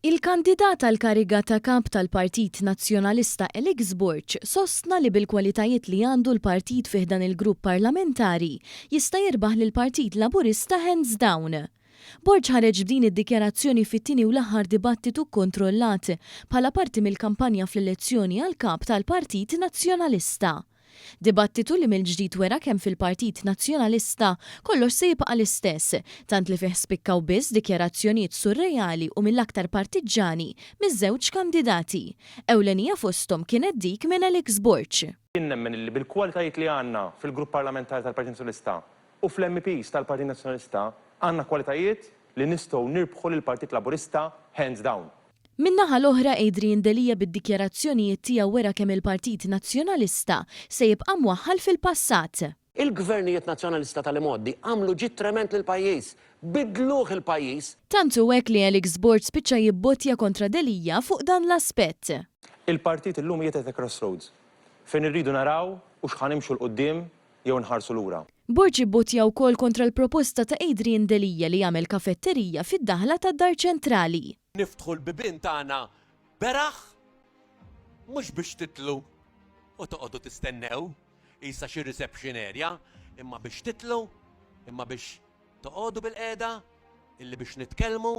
Il-kandidat għall-kariga ta' Kap tal-Partit Nazzjonalista Alex Borg sostna li bil-kwalitajiet li għandu l-partit fi ħdan il-grupp parlamentari jista' jirbaħ lill-Partit Laburista hands down. Borg ħareġ b'din id-dikjarazzjoni fit-tieni u l-aħħar dibattitu kkontrollat bħala parti mill-kampanja fl-elezzjoni għall-Kap tal-Partit Nazzjonalista. Dibattitu li mill-ġdid wera kemm fil-Partit Nazzjonalista kollox se jibqa' l-istess, tant li fih spikkaw biss dikjarazzjonijiet surreali u mill-aktar partiġġani miż-żewġ kandidati. Ewlenija fosthom kienet dik minn Alex Borg. Jien nemmen illi bil-kwalitajiet li għandna fil-Grupp Parlamentari tal-Partit Nazzjonalista u fl-MEPs tal-Partit Nazzjonalista għandna kwalitajiet li nistgħu nirbħu lill-Partit Laburista hands down. Min-naħa l-oħra Adrian Delia bid-dikjarazzjonijiet tiegħu wera kemm il-Partit Nazzjonalista se jibqa' mwaħħal fil-passat. Il-Gvernijiet Nazzjonalista tal-imgħoddi għamlu ġid tremend lill-pajjiż. Bidluh il-pajjiż. Tant hu hekk li Alex Borg spiċċa jibbottja kontra Delia fuq dan l-aspett. Il-partit illum qiegħed at a crossroads fejn irridu naraw hux ħa nimxu 'l quddiem jew inħarsu lura. Borg ibbottja wkoll kontra l-proposta ta' Adrian Delia li jagħmel kafetterija fid-daħla tad-Dar Ċentrali. Niftħu l-bibien tagħna beraħ mhux biex titlu u toqogħdu tistennew qisha xi reception area, imma biex titlu, imma biex toqogħdu bilqiegħda, illi biex nitkellmu,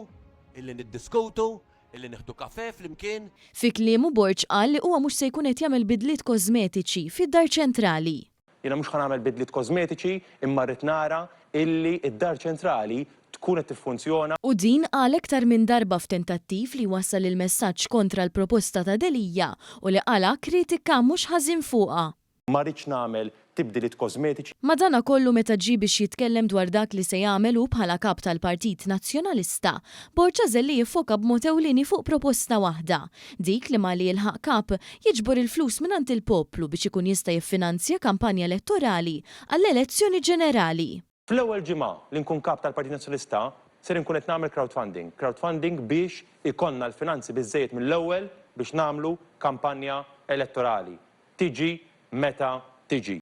illi niddiskutu, illi nieħdu kafè flimkien. Fi kliemu Borg qal li huwa mhux se jkun qed jagħmel bidliet kożmetiċi fid-Dar Ċentrali. Jiena mhux ħa nagħmel bidliet kożmetiċi imma rrid nara illi d-Dar Ċentrali tkun qed tiffunzjona. U din qal aktar minn darba f'tentattiv li jwassal il-messaġġ kontra l-proposta ta' Delia u li qala' kritika mhux ħażin fuqha. Ma rridx nagħmel tibdiliet kożmetiċi. Madanakollu meta ġie biex jitkellem dwar dak li se jagħmel hu bħala Kap tal-Partit Nazzjonalista, Borg għażel li jiffoka b'mod ewlieni fuq proposta waħda, dik li malli jilħaq Kap, jiġbor il-flus mingħand il-poplu biex ikun jista' jiffinanzja kampanja elettorali għall-elezzjoni ġenerali. Fl-ewwel ġimgħa li nkun Kap tal-Partit Nazzjonalista ser inkun qed nagħmel crowdfunding, crowdfunding biex ikollna l-finanzi biżżejjed mill-ewwel biex nagħmlu kampanja elettorali. Tiġi meta tiġi.